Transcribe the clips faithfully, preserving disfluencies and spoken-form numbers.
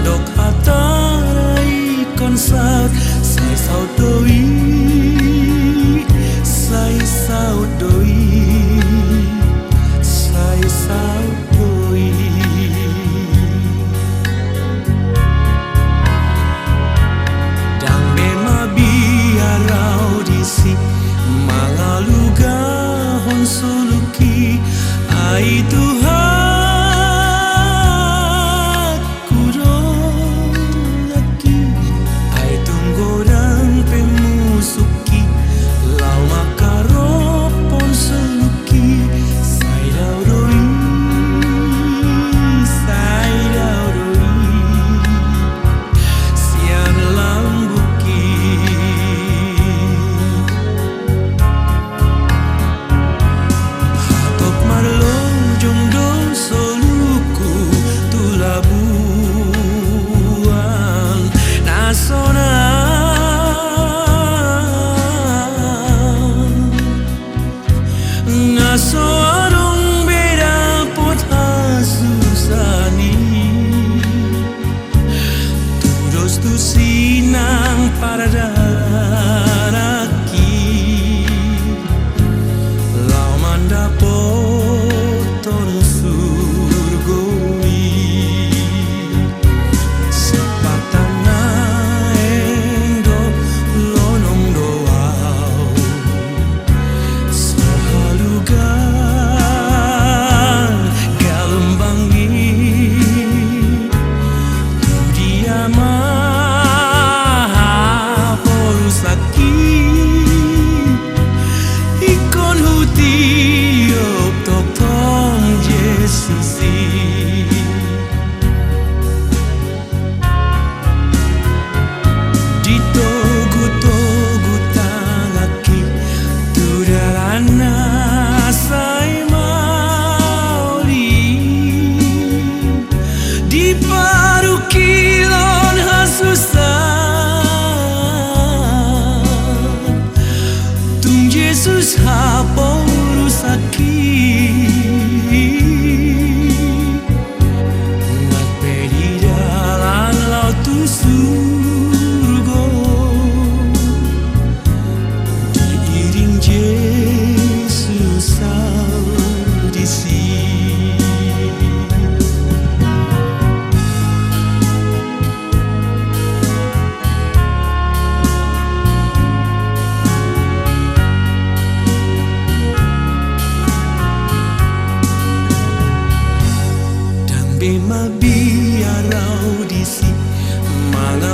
Dok hatana ingkon saut, sai saut do i, sai saut do i, sai saut do i. Ndang be mabiar au disi mangalugahon soluki, ai Tuhan hudolaki, ai tung godang pe musukki laho mangkarophon soluki, sai dao do i, sai dao do i sian lambungki. Hatop marlojong do soluku tu labuan na sonang, na so adong be dapot hasusaan i. Tudos tusi nang paradanak i laho mandapothon surgo i. Sipata naeng do lonong do au, so halugan galombang i. Tu dia ma haporusakki, ingkon hutiop tongtong Jesus i. Ditogutogu tanganki tu dalan na sai maol i, diparungkilhon hasusaan, tung Jesus haporusakki. Nang pe di dalan laho tu surgo, diiring Jesus au disi. Ndang be mabiar au disi mangalugahon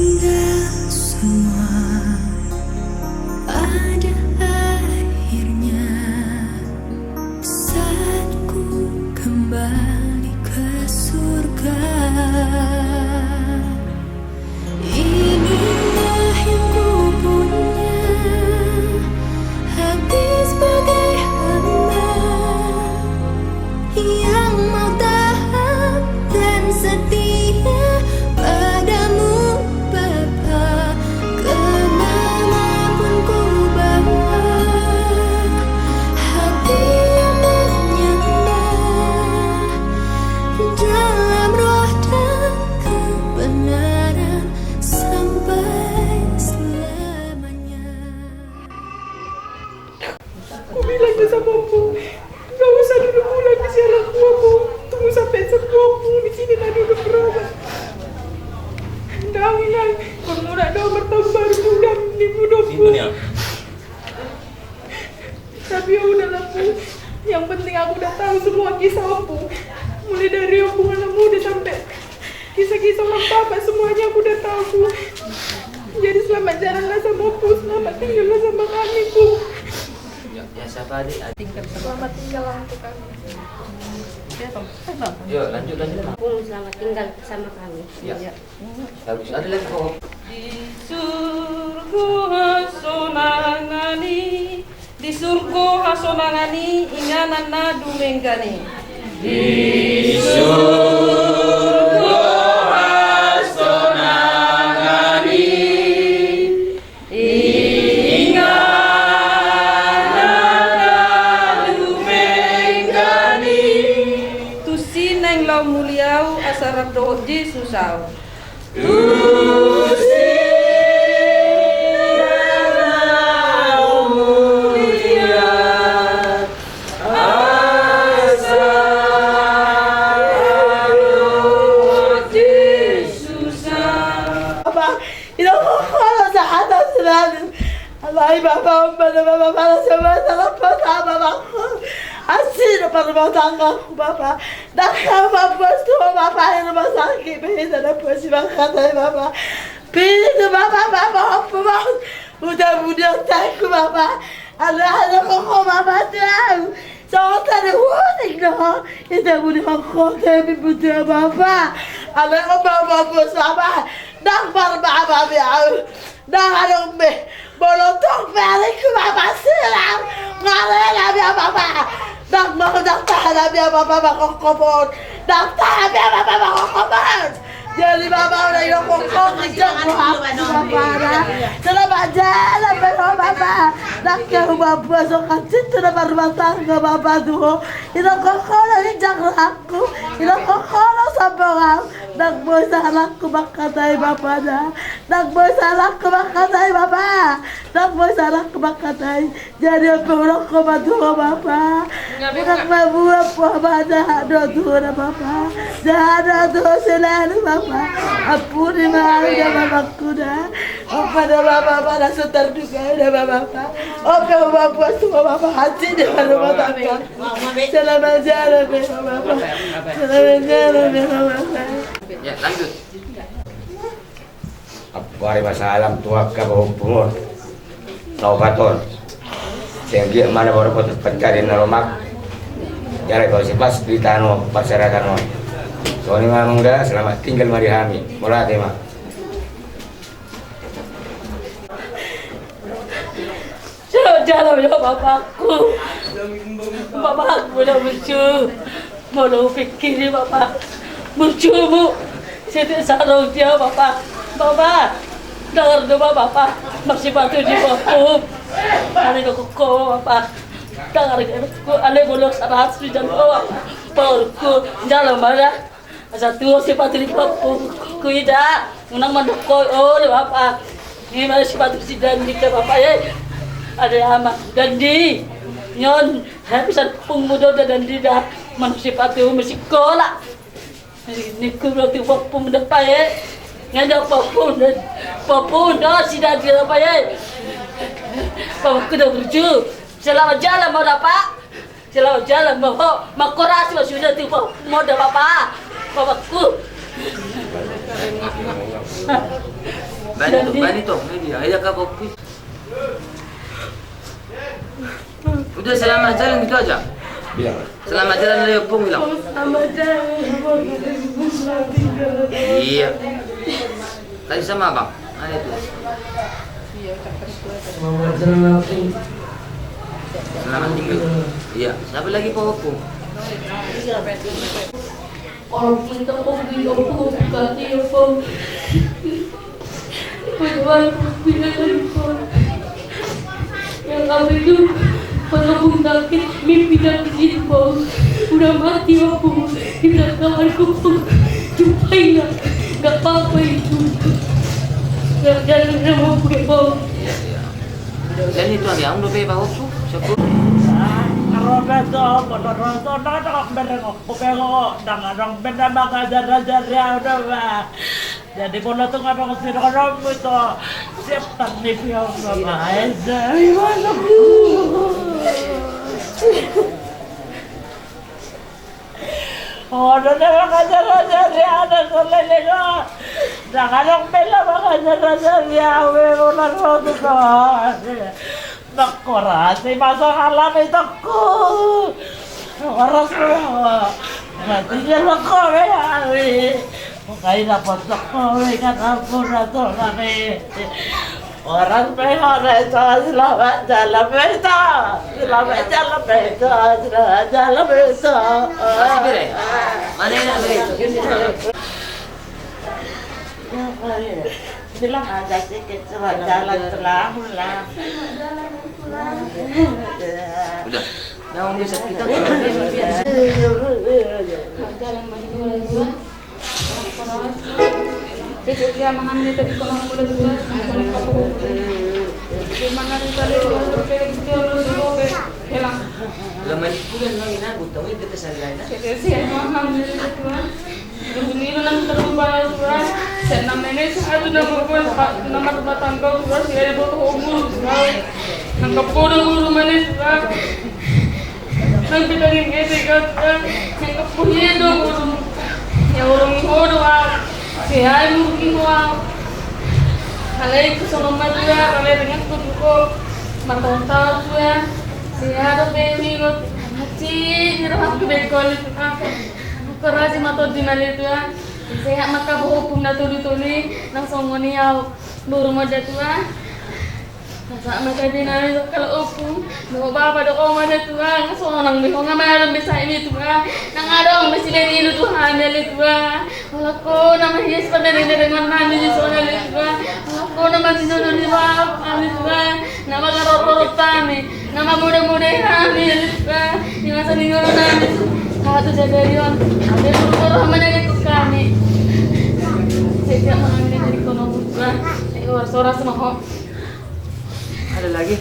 Indah semua pada akhirnya saat ku kembali ke surga. Inilah yang ku punya, hati sebagai hamba yang mau taat dan setia padamu, Bapa. Kemana pun ku bawa hati yang menyembah dalam roh dan kebenaran sampai selamanya. Kubilang do sama ompung, nggak usah dulu pulang di siaran gua, Pung. Tunggu sampai sembuh, Pung, di sini na dulu berobat. Ndang, ndang. Bermula dong bertahun baru, udah nipu do, Pung. Tapi ya udahlah, Pung. Yang penting aku udah tahu semua kisah Ompung. Mulai dari Ompung anak muda sampai kisah-kisah orang bapak, semuanya aku udah tahu, Pung. Jadi selamat jalan lah sama Ompung, selamat tinggal lah sama kami, Pung. Ya, ya, siapa adik? Adik. Selamat tinggal lah untuk kami. Yuk, lanjut, lanjut, Bang. Pung, selamat tinggal sama kami. Ya. Ya. Bagus, ada lagi kok. Di surgo hasonangan i, di surgo hasonangan i, inganan na dumenggan i. Di surgo hasonangan i, inganan na dumenggan i. Tusi naeng laho mulia au asa rap dohot Jesus au. Tusi naeng laho mulia asa rap dohot Jesus au. Apa? Ina kok kau rasa atas selalu. Alai Bapa, Bapa, Bapa, Bapa, salah Bapa, Bapa, aku. Asi na parumah tanggaku, Bapa. Ndang hea mambuas tu ho, Bapa, di rumah sakit, bisa na puas i mangkatai, Bapa. Pitu, Bapa, Bapa, Bapa, udah muda aku, Bapa. Ada, ada kok, Bapa, tahu. Songon na husik do ho, ita buni hongkong te pimpun tua Bapa. Alai Bapa, Bapa, Bapa, ndang marbaba be au. Ndang adong be. Molo tung pe alingku Bapa silang. Ngarela be au Bapa. Ndang mau, ndang tahan be au Bapa, Bapa, hongkong on. Ndang tahan be au Bapa, Bapa, hongkong on. Jadi Bapa, udah yo kongkong injak rohangku Bapa, dah. Selamat jalan be ho Bapa. Ndang hea hubaen buas songon situ na marumah tangga Bapa tu ho. Ina kongkong injak rohangku. Ina kongkong sombong au. Ndang boi salangku mangkatai Bapa, dah. Ndang boi salangku mangkatai Bapa. Ndang boi salangku mangkatai. Jadi on pe hudok ho ma tu ho Bapa. Unang ma buat ho Bapa, jahat do tu ho na Bapa. Jahat do tu ho selalu Bapa. Ampuni ma au da Bapangku da. Apa da Bapa, Bapa na so tarduga da Bapa. Oke Bapa, buat tu ho Bapa, hansit da Bapa, Bapa. Selamat jalan be ho Bapa. Selamat jalan be ho Bapa. Ya, lanjut. Apari ma salam tu angka pahompu on. Taubat on. Sai anggiat ma na boru boru pancari na lomak. Jala pasu-pasu di tano parserahan on. Songon i ma amang da, selamat tinggal ma di hami. Mauliate ma. Jalo, jalo, ya Bapakku. Bapakku na burju. Molo hupikiri Bapa, burjumu. Setiap sarong dia Bapa. Bapa, dengar do Bapa. Marsipatu di Bapa. Ale do koko Bapa. Dengar ku ale molo saras di jalo Bapa. Paurku jalo mana. Asa tuho sipatu ni pahompu, huida. Unang mandok ho, o, da Bapa. Ima sipatu si Dandi da Bapa, e. Ada ama Dandi. Nion, habisan pungmu do da Dandi da. Manuk sipatu masikola. Ningku do tu pahompu da Bapa, e. Nga da pahompu da. Pahompu da si Dandi da Bapa, e. Pahompu da burju. Selamat jalan ma da Bapa. Selamat jalan ma ho, mangkorasi ma sude tu ho da Bapa. Bapakku. Bani tu, bani tu, media, ayo kau fokus. Udah, selamat jalan gitu aja. Bilang. Selamat jalan, Leo, Pung, bilang. Selamat jalan. Iya. Tadi sama abang. Mana itu? Selamat jalan, Pung. Selamat tinggal. Iya. Siapa lagi, Pung? Kalau kita kok di Opo, bukan di Opo. Yang apa itu? Kalau pun sakit, mimpi dan di Opo. Udah mati Opo. Kita kawan kumpul. Jumpain lah. Gak apa-apa itu. Gak jalan sama Opo. Dan itu ada yang udah bebas Opo. Sepuluh. Roda to, roda to, nang nang berengok. Kupengok, nang adong benda mangajari-ajari au do ba. Jadi molo tung adong sidohonon mu ito, siap tarnipi au do ba. Esa, iwasok. Odo na mangajari-ajari au do soleleng o. Nang adong benda mangajari-ajari au be molo ro tu do. Nang horas i masa halami tongku. Horas be ho. Mati jala ho be hami. Bukai na potok ho be kan ampun atur nami. Horas be ho na ito, selamat jalan be ito. Selamat jalan be ito, selamat jalan be ito. Mana enak be ito? Bilang aja sikit, coba jalan selamat. Udah. Nah, bisa kita. Jalan bagi dua, dua. Jadi dia mengambil tadi kono mulai dua. Di mana di balik dua, dua, dua, dua, dua, dua. Hilang. Lama di bulan lagi nabut, tahu itu kesalahan. Jadi dia mengambil dua. Dulu nang terlupa ya, Tuhan. Saya namanya satu nama gue, nama rumah tangga gue, saya dibuat umur, Tuhan. Nang kepo dong guru mana, Tuhan. Nang kita di ngete, Tuhan. Nang kepo dia dong guru. Ya, orang iho doang. Saya guru iho. Alai ku sono ma, Tuhan, alai dengan ku tuko. Martonta, Tuhan. Saya ada baby, lo. Cik, ni rohak ku bekol, Tuhan. Karasi ma tondi ma ale Tuhan. Sehat ma angka bohoku na tolu tolu i, nang songon i au boru ma da Tuhan. Nasa ma angka di nami kalo opu. Dohot bapa dohot oma da Tuhan. Nang sonang be ho nga manadong be saimi Tuhan. Nang adong be sibaen ilu Tuhan ale Tuhan. Holan ho nama hias pamereng dengan nami di son ale Tuhan. Holan ho nama tinodoli bapa ale Tuhan. Nama garorot hami. Nama muda-muda hami ale Tuhan. Di masa ni ngolu nami. Hatu jagarion. Ada guru-guru hama nang ikut kami. Setiap malam ini dari kono Tuhan. Ayo soras ma ho. Ada lagi?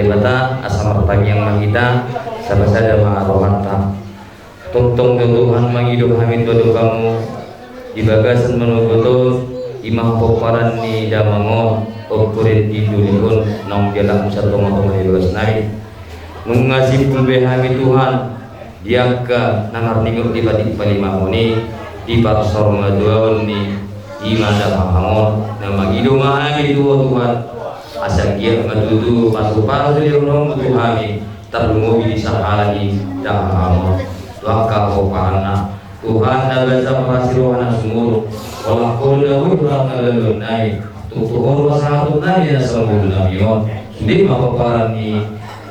Debata, asa martangiang ma hita, saba sada ma rohanta. Tongtong do Tuhan mangido hami tu adopanMu, di bagasan manogot on, i ma pomparan ni damang on, ompu Rendi Dulihon, naung dialap Mu sian tongatonga ni bagas nami. Nunga simpul be hami Tuhan, di angka na marningok di patik palimahon i, di parsormatuaon ni i ma damang on, na mangido ma hami tu Ho Tuhan, asa anggiat ma tutu pasu-pasu dilehononMu tu hami, tarlumobi di sahala ni damang on. Tu angka pomparanna, Tuhan na basa marasi roha na sumurung, holan Ho do na boi roha na lalaon nai, tung tu Ho do pasahaton nami na sangolu nami on, sude ma pomparan ni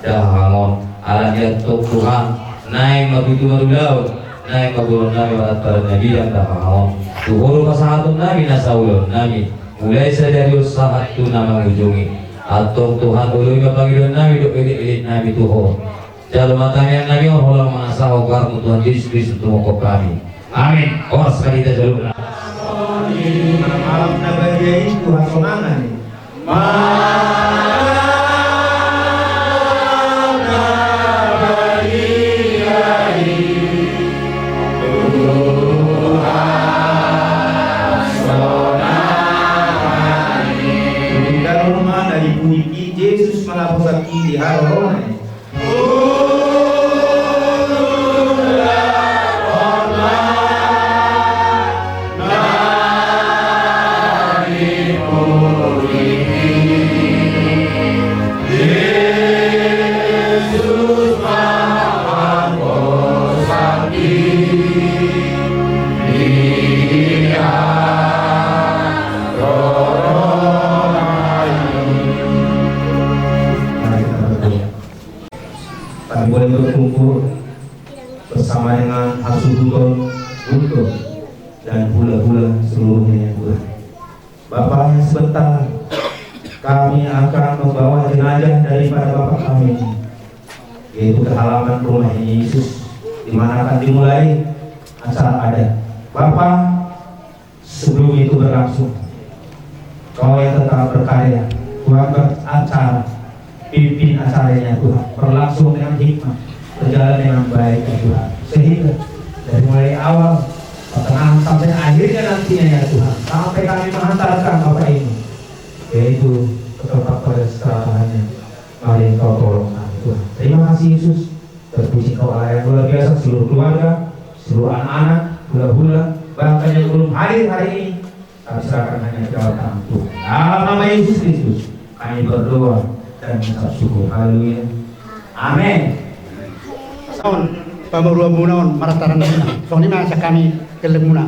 damang on. Alani i antong Tuhan, naeng ma tutu marulaon, naeng ma bolon nami marantara na bidang damang on. Tu Ho do pasahaton nami na saulaon nami, mulai sadari on sahat tu na mangujungi. Antong Tuhan, oloi ma pangidoan nami dohot elek-elek nami tu Ho. Jalo ma tangiang nami on holan mangasahon goarMu Tuhan Jesus Kristus tumongkop hami. Amin. Horas ma di hita saluhutna. Malam na badia i tu hasonangan i. Malam na badia i tu hasonangan i. Tinggal rumah dari bunyi Jesus manaposaki di harorona i. Kami boleh berkumpul bersama dengan hasuhuton, guntur, dan hula-hula seluruhnya, ya Tuhan. Bapa, sebentar kami akan membawa jenazah daripada Bapa kami ini, yaitu ke halaman rumah ini, Yesus, di mana akan dimulai acara adat. Bapa, sebelum itu berlangsung, Kau yang tetap berkarya, Tuhan, beracara, pimpin acaranya, Tuhan, berlangsung dengan hikmat, berjalan dengan baik, ya Tuhan, sehingga dari mulai awal, pertengahan, sampai akhirnya nantinya, ya Tuhan, sampai kami menghantarkan Bapak ini, yaitu ke tempat peristirahatan, mari Engkau tolong kami, Tuhan. Terima kasih, Yesus. Terpuji Engkau, Allah yang luar biasa, seluruh keluarga, seluruh anak-anak, hula-hula, bahkan yang belum hadir hari ini, kami serahkan hanya ke dalam tangan Tuhan. Dalam nama Yesus Kristus, kami berdoa dan mengucap syukur. Haleluya. Amin. Songon pamoruonmuna on, marantara na bidang. Songon i ma sian hami gellengmuna.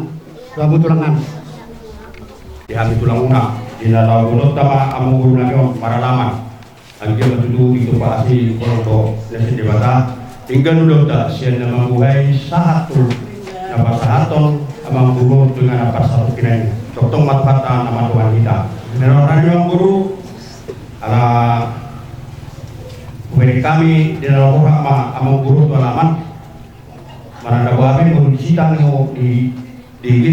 Doamu tulang nami. Di hami tulangmuna, di na laho bolonta ma amang boru nami on maralaman. Anggiat ma tutu ditompa asi holong dohot na sian Debata, denggan ulaonta sian na mambuhai sahat tu na pasahathon amang boru on tu inganan parsatongkinan i. Tongtong ma Tuhanta na mandohani hita. Di na roha nami amang boru, ala hubereng hami di na roha ma amang boru tu alaman. Mananda boha pe molo disi tangan ni, di, di,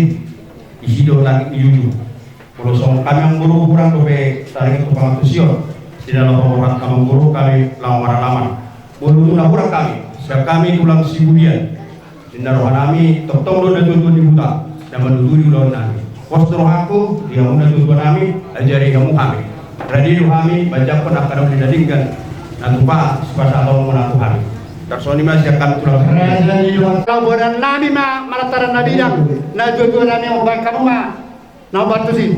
disi do langit ni jujur. Molo songon hami amang boru hurang dope taringot tu pangantusion, di na laho roha amang boru hami laho maralaman. Molo nunga hurang hami, sian hami tulang Sibulian, di na roha nami tongtong do natuatua ni huta na manuturi ulaon nami. Pos do rohangku di hamu natuatua nami, ajari hamu hami. Rade do hami manjangkon angka na uli na denggan na tupa sipasahatonmuna tu hami. Tarsongon i ma sian hami tulang Sibulian. Raja ni Tuhan. Boanan nami ma marantara na bidang, natuatua nami, umbahen hamu ma na umbahen tusi.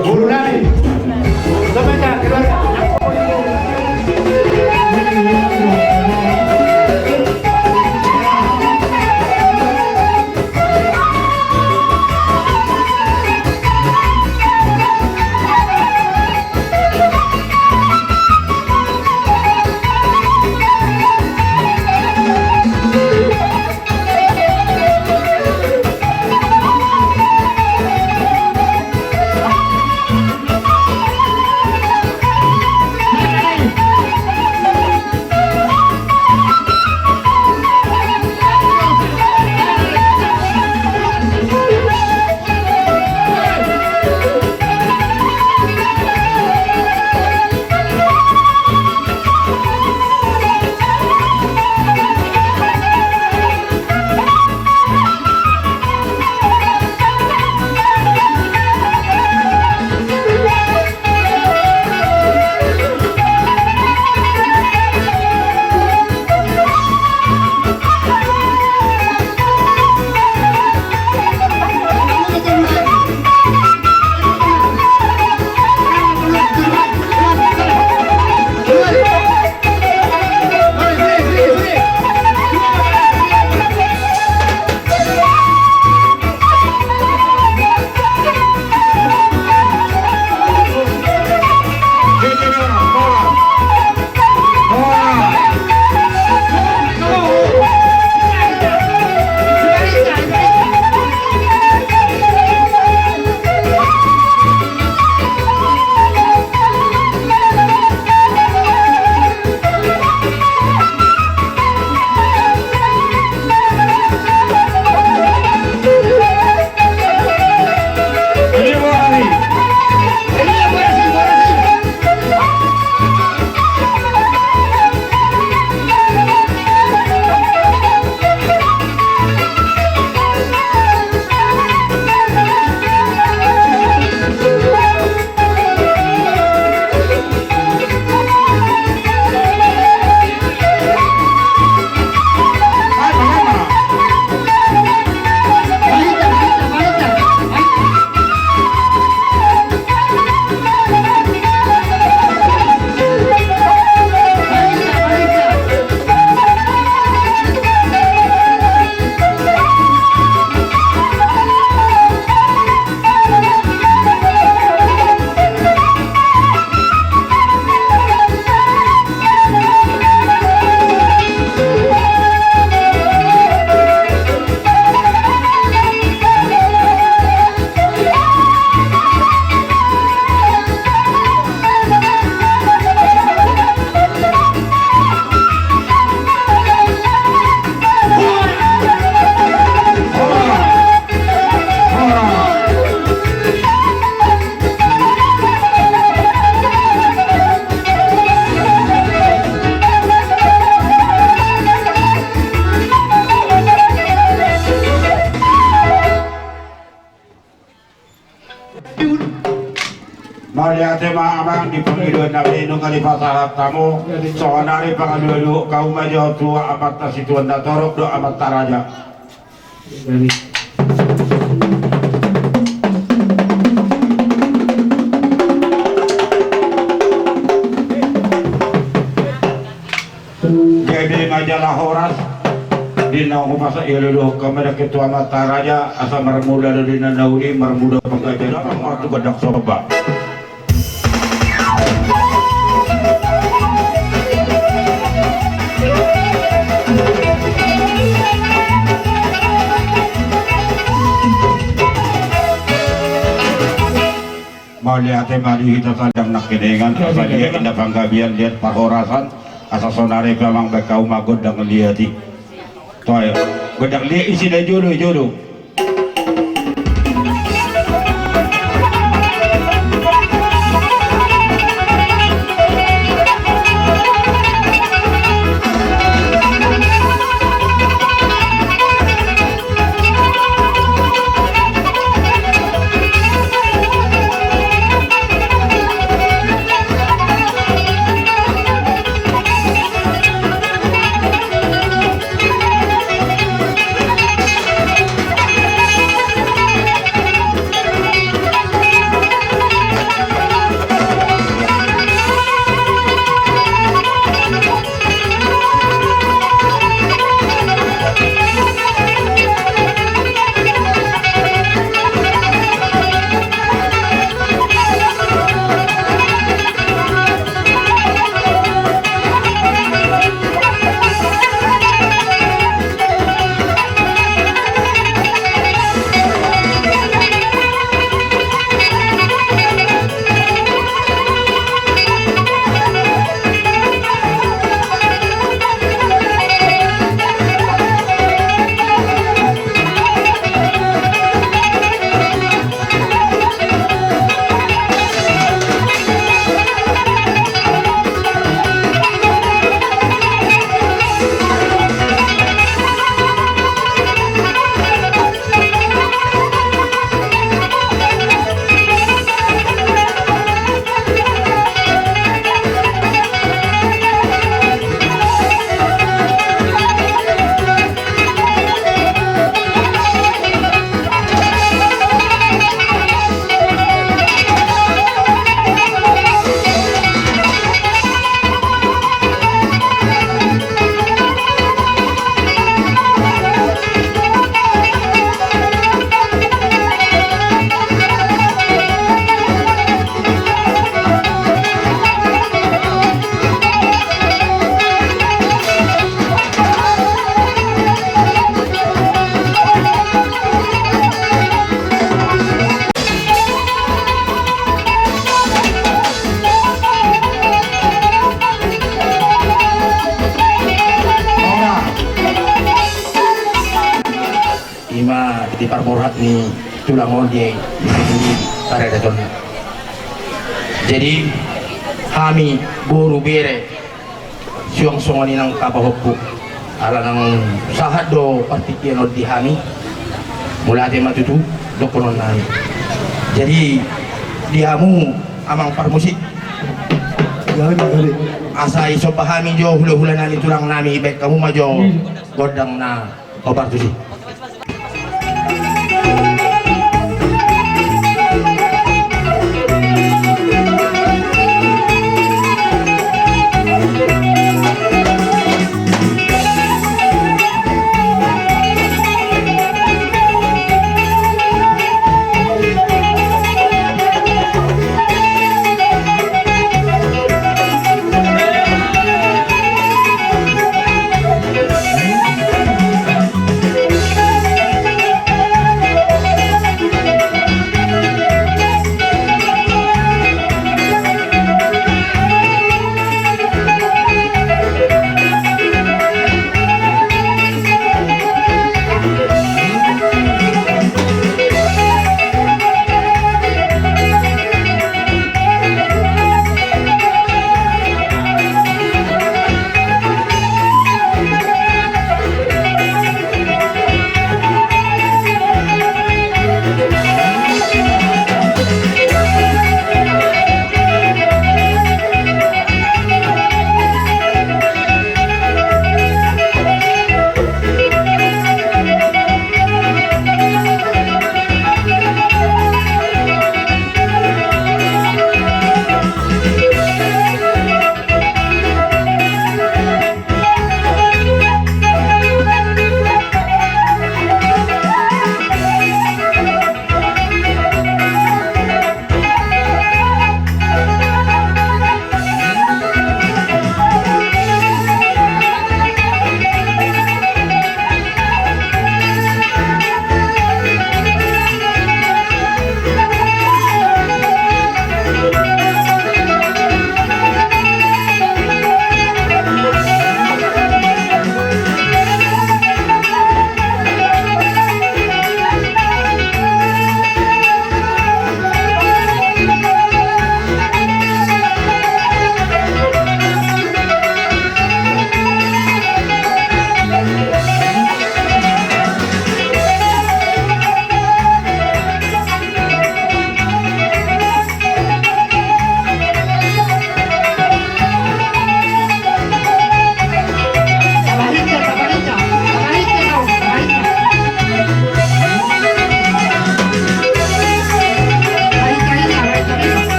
Boru nami. Keluarga. Mauliate ma amang di pangidoan nami nunga dipasahat hamu. Saonari pangalualuhon hamu ma jo tu amanta situan na torop dohot amanta raja. Gabe ma jala horas. Di na hupasahat i, alualuhon hamu ma dengke tu amanta raja, asa marmula do di na nauli, marmula panggabean, martuga dak soba. Mauliate ma di hita sadang nangkiningan, asa liat inda panggabean, liat parhorasan, asa saonari pe amang baen hamu ma gondang liat i. Toe, gondang liat i, isi na jolo, jolo. Ima di parborhat ni tulang on di, di, di paradaton. Jadi hami boru bere suang songon i nang pahompu, ala nang sahat do partingkian on di hami. Mauliate ma tutu dohonon nami. Jadi di hamu amang parmusik, asa isomba hami jo hulahula nami, tulang nami, baen hamu ma jo gondang na hombar tusi.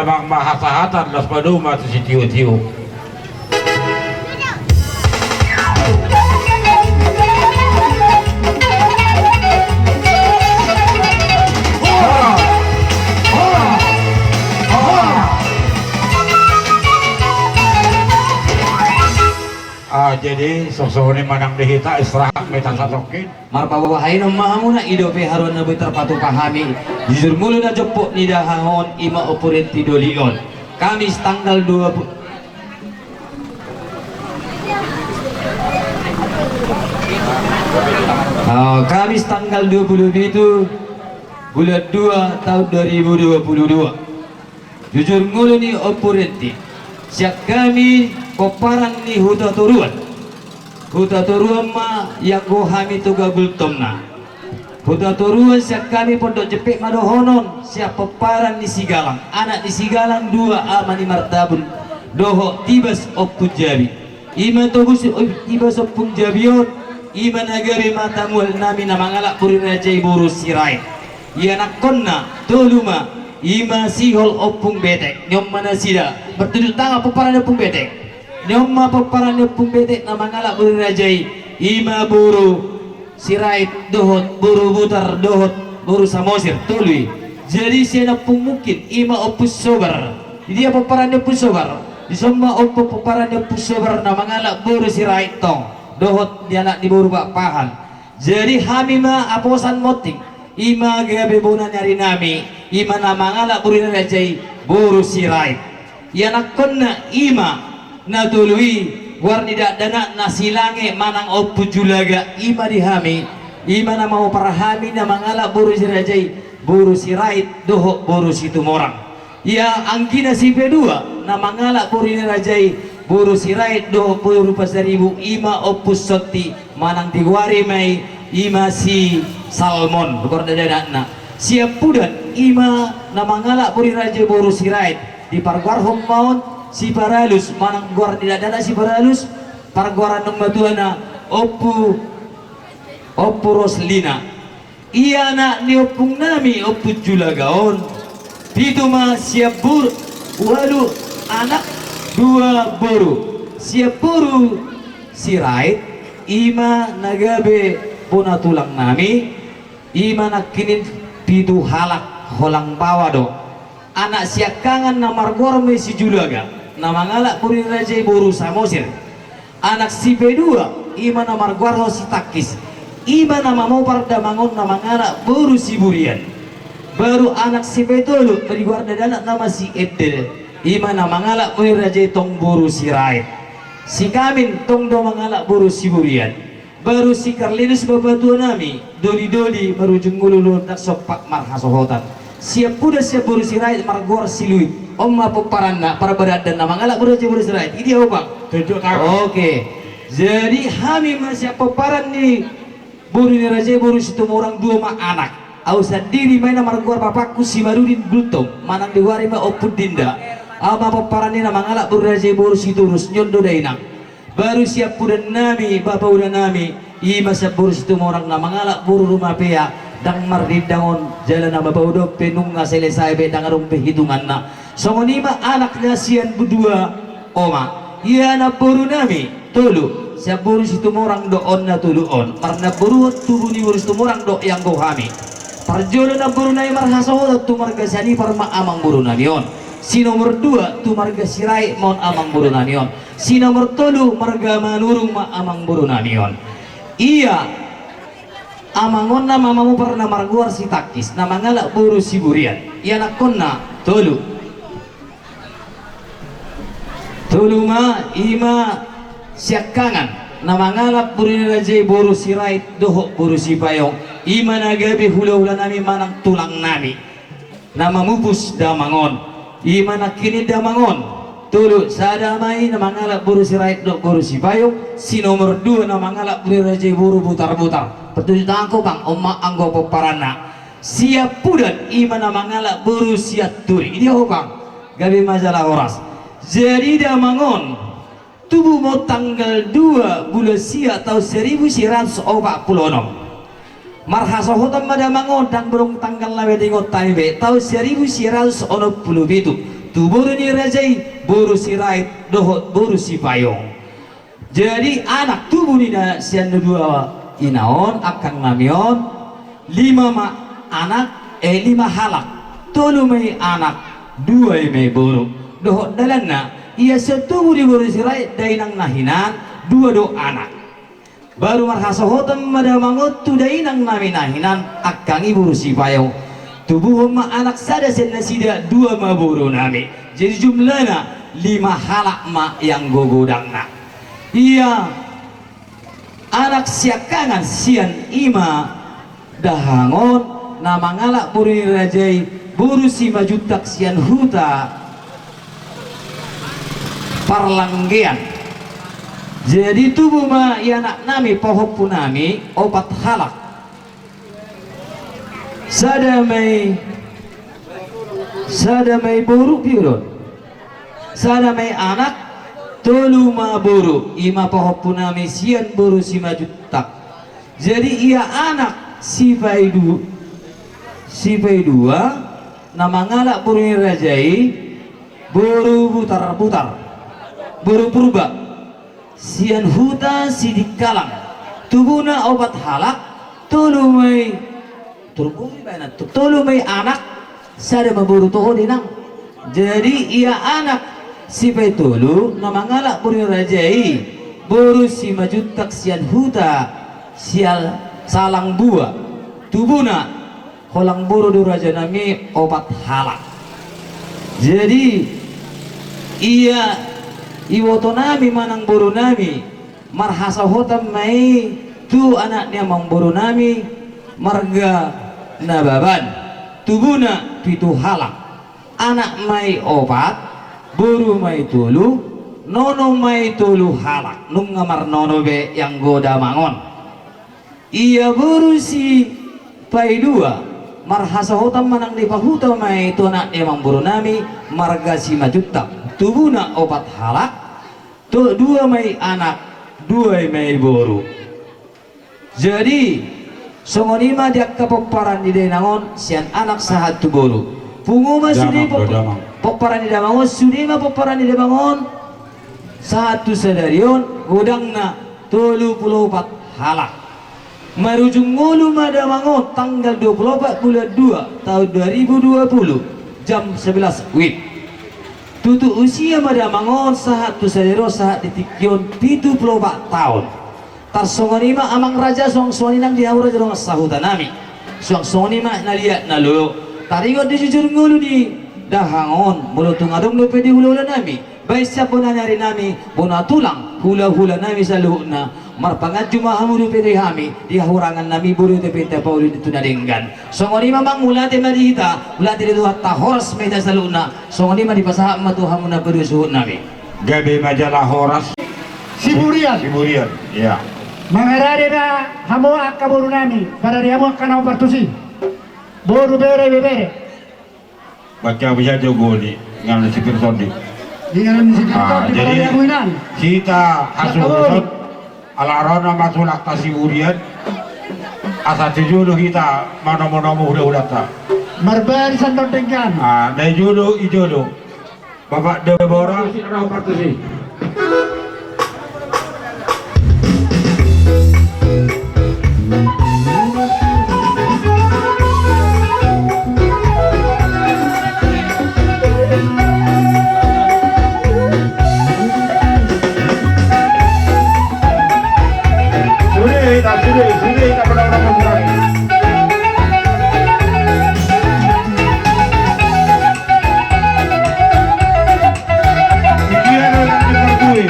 Amang ma hasahatan, laos padomu ma tu sitiotio. Ah, jadi songon i ma nang di hita, istirahat ma hita satongkin. Marpaboa hainon ma hamuna, i dope haroan na boi tarpatupa hami. Jujur ngolu na jompot ni dahahang on, i ma Ompu Renti doli on. Kamis tanggal dua puluh, ah, Kamis tanggal dua puluh pitu bulan dua tahun dua ribu dua puluh dua. Jujur ngolu ni Ompu Renti, sian hami pomparan ni Huta Toruan. Huta Toruan ma ianggo hami Toga Gultomna. Huta Toruan sian hami Pondok Jempek ma dohonon, sian pomparan ni Sigalang, anak ni Sigalang dua, ama ni Martabun, dohot Tibas Ompung Jabi. I ma Tobus, Tibas Ompung Jabi on, i ma na gabe mata mual nami na mangalap boru ni raja i, boru Sirait. Ianakhonna tolu ma, i ma Sihol Ompung Betek, ni on ma nasida. Bertunjuk tangan pomparan ni Ompung Betek. Ni on ma pomparan ni Ompung Betek na mangalap boru ni raja i, i ma boru Sirait dohot boru Butar dohot boru Samosir, tolu i. Jadi sian Ompung Mungkin, i ma Ompung Sobar. Di dia pomparan ni Ompung Sobar? Dison ma Ompung, pomparan ni Ompung Sobar na mangalap boru Sirait tong, dohot di anak ni boru Pakpahan. Jadi hami ma aposan monting, i ma gabe bona ni ari nami, i ma na mangalap boru ni raja i, boru Sirait. Ianakhonna i ma na tolu i, goar ni dakdanakna si Lange manang Ompu Julaga, i ma di hami, i ma na mamompar hami na mangalap boru ni raja i, boru Sirait dohot boru Situmorang. Ia anggina si Pedua na mangalap boru ni raja i, boru Sirait dohot boru Pasaribu, i ma Ompu Sonti, manang digoari ma i, i ma si Salmon, goar ni dakdanakna. Siampudan, i ma na mangalap boru ni raja i, boru Sirait, dipargoarhon ma on si Paralus, manang goar ni dakdanak si Paralus, pargoaran ni natuana Ompu, Ompu Roslina. Ia anak ni ompung nami, Ompu Julaga on, pitu ma, sian boru, ualu anak, dua boru. Sian boru Sirait, i ma na gabe bona tulang nami, i ma nangkining pitu halak, holang baoa do. Anak siangkangan na margoar ma i si Julaga, na mangalap boru ni raja i, boru Samosir. Anak si Pedua, i ma na margoarhon si Tangkis, i ma na mamompar damang on na mangalap boru Siburian. Baru anak si Petolu, na digoar dakdanak nama si Endel, i ma na mangalap boru ni raja i tong, boru Sirait. Si Kamin tong do mangalap boru Siburian. Baru si Karlinus bapa tua nami, doli-doli marujung ngolu, ndang sompat marhasohotan. Siampudan sian boru Sirait margoar si Luit. On ma pomparanna, parbadandan na mangalap boru ni raja i, boru Sirait. I dia, Opang? Tunjuk tangan. Oke. Jadi hami ma sian pomparan ni boru ni raja i, boru Situmorang, dua ma anak. Au sandiri ma i na margoar bapakku si Marudin Gultom, manang digoari ma Ompu Dinda. Au ma pomparan ni na mangalap boru ni raja i, boru Siturus, ni on do dainang. Baru siampudan nami, bapa tua nami, i ma sian boru Situmorang na mangalap boru Rumapea, ndang marindang on, jala na mapaudon pe nunga selesai be, ndang adong be hitunganna. Songon i ma anakna sian dua oma. Ia namboru nami tolu, sian boru Situmorang do on na tolu on. Marnamboruhon tubu ni boru Situmorang do ianggo hami. Parjolo namboru nami marhasohotan tu marga Sianipar ma amangboru nami on. Si nomor dua tu marga Sirait ma on amangboru nami on. Si nomor tolu marga Manurung ma amangboru nami on. Ia amang on na mamompar na margoar si Tangkis, na mangalap boru Siburian. Ianakhonna tolu. Tolu ma, i ma siangkangan na mangalap boru ni raja i, boru Sirait dohot boru Sipayong. I ma na gabe hulahula nami manang tulang nami na mamupus damang on. I ma nangkining damang on. Tolu, sada ma i na mangalap boru Sirait dohot boru Sipayong, si nomor dua na mangalap boru ni raja i, boru Butarbutar. Partunjuk tangan, Opang, on ma anggo pomparanna. Siampudan, i ma na mangalap boru Sianturi. I dia, Opang? Gabe ma jala horas. Jadi damang on tubu ma on tanggal dua bulan sia taon saribu sia ratus opat pulu onom. Marhasohotan ma damang on, ndang adong tanggal na binahen hami be, taon saribu sia ratus onom pulu pitu. tu boru ni raja i, boru Sirait dohot boru Sipayung. Jadi anak tubu ni na sian na dua ina on, angkang nami on, lima ma anak, eh, lima halak, tolu ma i anak, dua i ma i boru. Dohot dalanna, ia so tubu di boru Sirait dainang na hinan, dua do anak. Baru marhasohotan ma damang on tu dainang nami na hinan, angkang i boru Sipayung. Tubuhon ma anak sada sian nasida, dua ma boru nami. Jadi jumlahna lima halak ma i anggo godangna. Ia anak siangkangan sian i ma dahahang on, na mangalap boru ni raja i, boru Simanjuntak sian huta Parlanggean. Jadi tubu ma i anak nami, pahompu nami, opat halak. Sada ma i, sada ma i boru, piga do on? Sada ma i anak, tolu ma boru, i ma pahompu nami sian boru Simanjuntak. Jadi ia anak Sipaidu-, Sipaidua, na mangalap boru ni raja i, boru Butarbutar, boru Purba, sian huta Sidikalang. Tubuna opat halak, tolu ma i, tolu boru ibaen, to-, tolu ma i anak, sada ma boru, toho dainang. Jadi ia anak Sipaitolu na mangalap boru ni raja i, boru Simanjuntak sian huta Sial-, Salangbua. Tubuna, holang boru do raja nami, opat halak. Jadi ia iboto nami manang boru nami, marhasohotan ma i tu anak ni amangboru nami, marga Nababan. Tubuna pitu halak, anak ma i opat, boru ma i tolu, nono ma i tolu halak. Nunga marnono be i anggo damang on. Ia boru Sipaidua, marhasohotan manang dipahuta ma i tu anak ni amangboru nami, marga Simanjuntak. Tubuna opat halak, to-, dua ma i anak, dua i ma i boru. Jadi songon i ma di angka pomparan ni dainang on, sian anak sahat tu boru. Pungu ma sude pom-, pomparan ni damang on, sude ma pomparan ni damang on, sahat tu sadari on, godangna tolu pulu opat halak. Marujung ngolu ma damang on tanggal dua pulu opat bulan dua tahun dua ribu dua pulu, jam sebelas wib. Tutu usia ma damang on sahat tu sadari on, sahat di tingki on, pitu pulu opat taon. Tarsongon i ma amang raja, suang songon i nang di hau raja dongan sahuta nami. Suang songon i ma na liat na lolo. Taringot di jujur ngolu ni dahahang on, molo tung adong dope di hulahula nami, baen sian bona ni ari nami, bona tulang, hulahula nami saluhutna, marpanganju ma hamu dope di hami, di hahurangan nami, boru dope tapauli tu na denggan. Songon i ma amang, mauliate ma di hita, mauliate di Tuhanta, horas ma hita saluhutna. Songon i ma dipasahat ma tu hamu na paduahon suhut nami. Gabe ma jala horas. Siburian. Siburian, iya. Mangarade ma hamu angka boru nami, parade hamu angka na hombar tusi. Boru, bere, ibebere. Baca bisa jo goli, inganan ni si Pirtondi. Inganan ni si Pirtondi, ah, jadi parade hamu inang. Hita hasuhuton, ala ro nama tulangta Siburian. Asa tu jolo hita manomu-nomu hulahulanta. Marbarisan dohot denggan. Ah, na i jolo, i jolo. Bapak Debora. Sude hita, sude, sude hita, pernah orang. Dia adalah kita kue.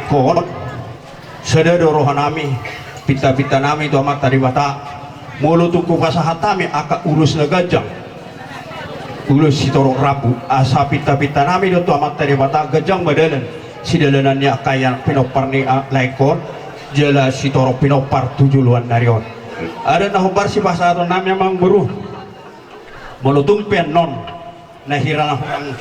Songon on, sada do rohanami, pintapintanami tu Amanta Debata, molo tung hupasahat hami angka ulos na ganjang, ulos sitorop rambu, asa pintapintanami do tu Amanta Debata, ganjang ma dalan sidalanan ni angka anak pinompar ni, ah, laengkon, jala sitorop pinompar tu joloan ni ari on. Adat na hombar sipasahatonnami, amangboru. Molo tung pe annon na hira na hurang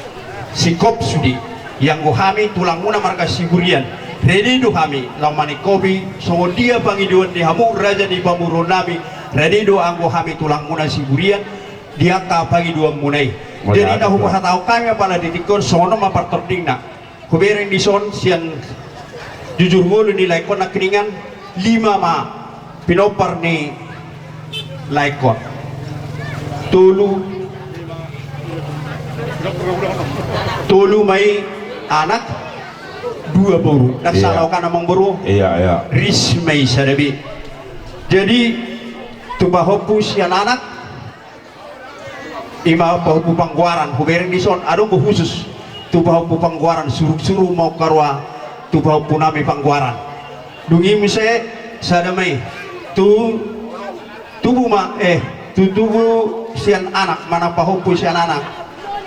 singkop sude, ianggo hami tulangmuna marga Siburian, rade do hami laho maningkopi songon dia pangidoan ni hamu raja ni pamoruonnami, rade do anggo hami tulangmuna Siburian di angka pangidoanmuna i. Jadi na hupasahat hami apala di tingki on, songon on ma partordingna. Hubereng dison sian jujur ngolu ni laengkon nangkiningan, lima ma pinompar ni laengkon. Tolu, tolu ma i anak, dua boru. Ndang sala ho kan, amangboru? Iya, iya. Ris ma i sada be. Jadi tu pahompu sian anak, i ma pahompu Panggoaran, hubereng dison, adong do husus tu pahompu Panggoaran, suruk-suruk ma on haroa tu pahompunami Panggoaran. Dung i muse sada ma i tu tubu ma, eh, tu tubu sian anak, manang pahompu sian anak,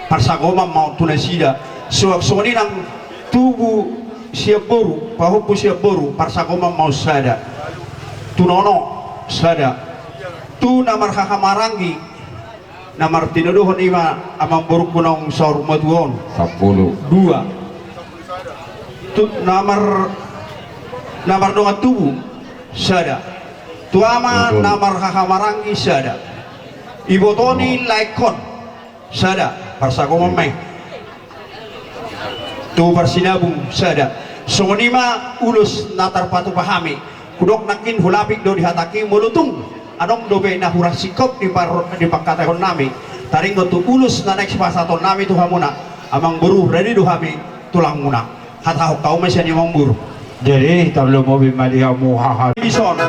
parsagoman ma on tu nasida. Suang songon i nang tubu sian boru, pahompu sian boru, parsagoman ma on sada. Tu nono sada. Tu na marhahamaranggi, na martinodohon i ma amangborungku naung saur matua on. Sampulu. Dua. Tu na mar-, na mardongan tubu, sada. Tu ama na marhahamaranggi, sada. Iboto ni laengkon, sada. Parsagoman ma i. Tu parsinabung sada. Songon i ma ulos na tarpatupa hami. Hudok nangkin, hulapik do di hatangki, molo tung adong dope na hurang singkop di par-, di pangkataionnami, taringot tu ulos na naeng sipasahatonnami tu hamuna, amangboru, rade do hami tulangmuna. Hatahon hamu ma sian i, amangboru. Jadi tarlumobi ma di hamu haha. Dison,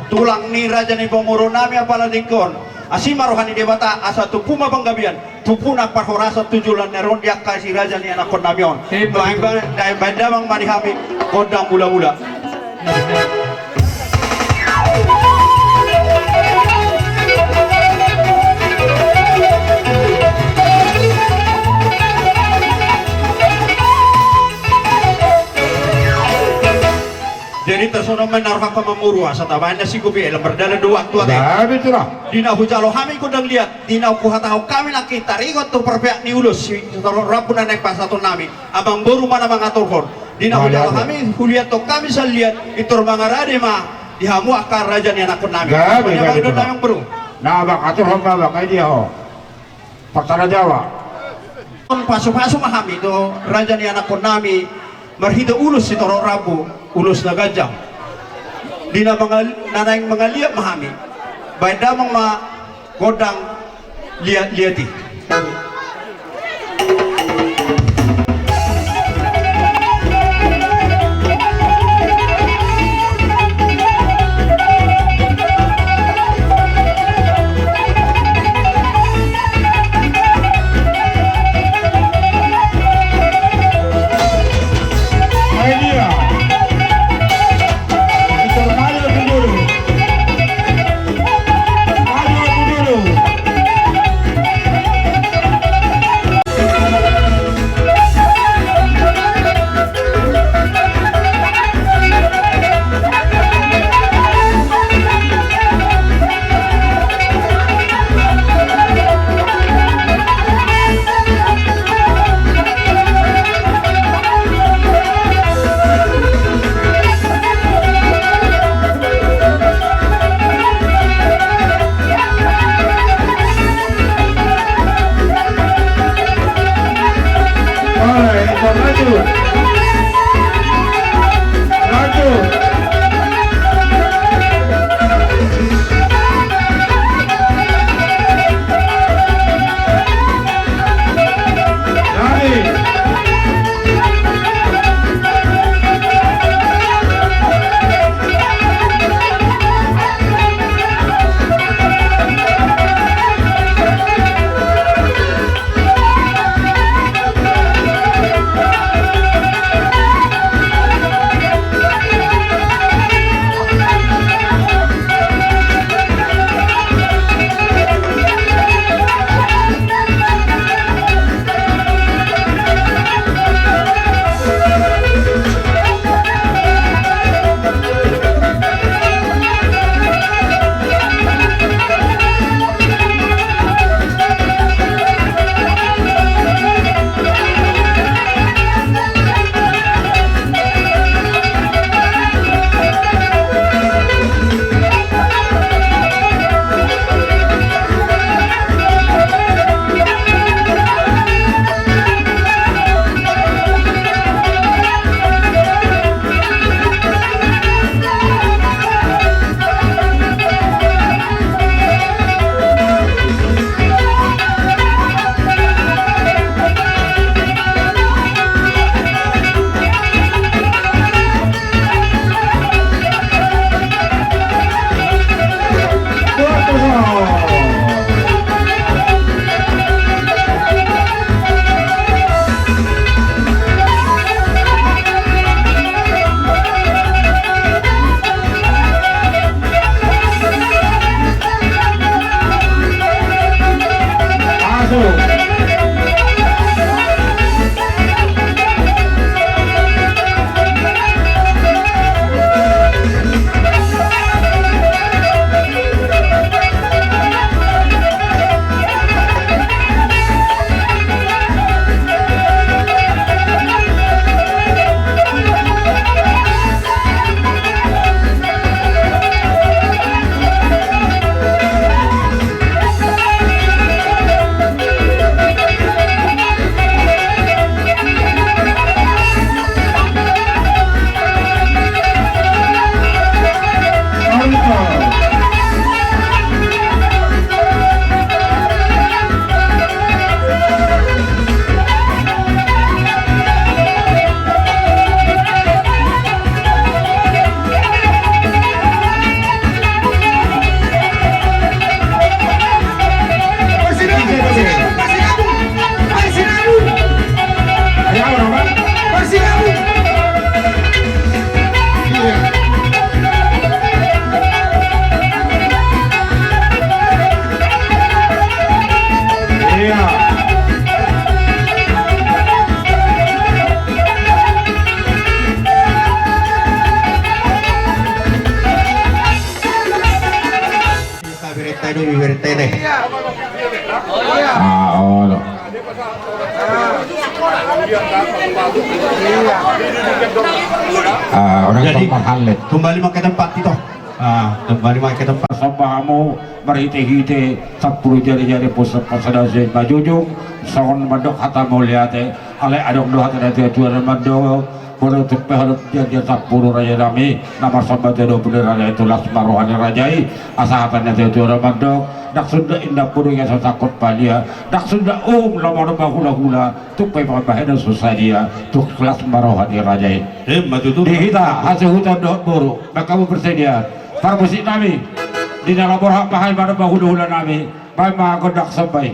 tulang ni raja ni pamoruonnami apala di tingki on, asi ma roha ni Debata asa tumpu ma panggabean, tumpu nang parhorasan tu joloan ni ari on di angka si raja ni anakkonnami on. Ima. Baen, baen, baen damang ma di hami gondang mulamula. Jadi tarsongon on ma na rohangku, amangboru, asa tabaen na singkop i, ala mardalan do waktu ate. Gabe tu ra. Di na hujalo hami gondang liat, di na huhatahon hami nangkin taringot tu parpeak ni ulos sitorop rambu na naeng pasahatonnami, amangboru ma na mangaturhon. Di na hujalo hami, huliathon hami sian liat, pintor mangarade ma di hamu angka raja ni anakkonnami. Gabe, gabe tu ra. Amangboru. Na mangaturhon ma, baen dia ho. Partara Jawa. Pasupasu ma hami tu raja ni anakkonnami marhite ulos sitorop rambu, ulos na ganjang. Di na mangal-, na naeng mangaliat ma hami. Baen damang ma gondang liat-liat i. Berita dulu, berita deh. Ah, oh, no. Ah, orang jadi, tempat halet. Kembali pakai tempat itu. Ah, kembali pakai tempat. Samba hamu marhite-hite sampulu jari-jari pusat pasadasi majujung songon mandok hata mauliate. Alai adong do hata na tua-tua na mandok. Boru tuk pe holop janjian sampulu raja nami na marsomba tu dua pulu raja i, tulas ma roha ni raja i. Asa hata ni na tua-tua na mandok, ndang suda indak boru ia so sangkot palia, ndang suda um lomo na mahula-hula, tuk pe pambahenan so sadia, tulas ma roha ni raja i. Di hita hasuhuton dohot boru, baen hamu persediaan parmusik nami. Di na laborhat bahen ma na mahula-hula nami, baen ma gondang somba i.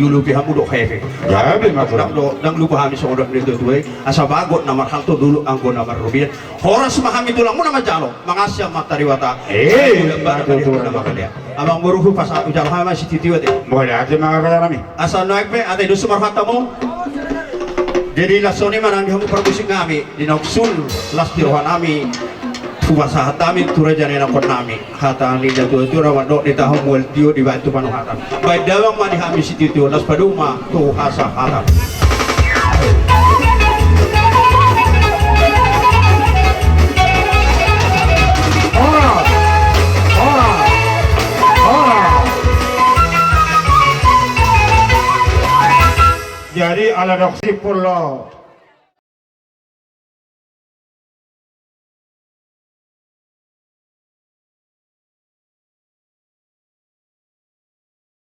Diulupi hamu dohot hepeng. Ndang lupa hami songon dok ni natua-tua i, asa bagot na marhalto, dolok anggo na marrobean. Horas ma hami tulangmuna manjalo, mangasi Amanta Debata. Amang boru, hupasahat hujalo hami ma sitio-tio ate. Mauliate ma raja nami. Asa nuaeng pe ate dos ma rohanta muse. Jadi laos songon i ma nang di hamu parmusik nami, di na sun las di roha nami. Hupasahat hami tu raja ni anakkon nami. Hata ni natua-tua na mandok, ditahu mual tio dibaen tu panuhatan. Baen damang ma di hami sitio-tio, laos padomu ma tu hasahatan. Jadi ala dok sipul lo.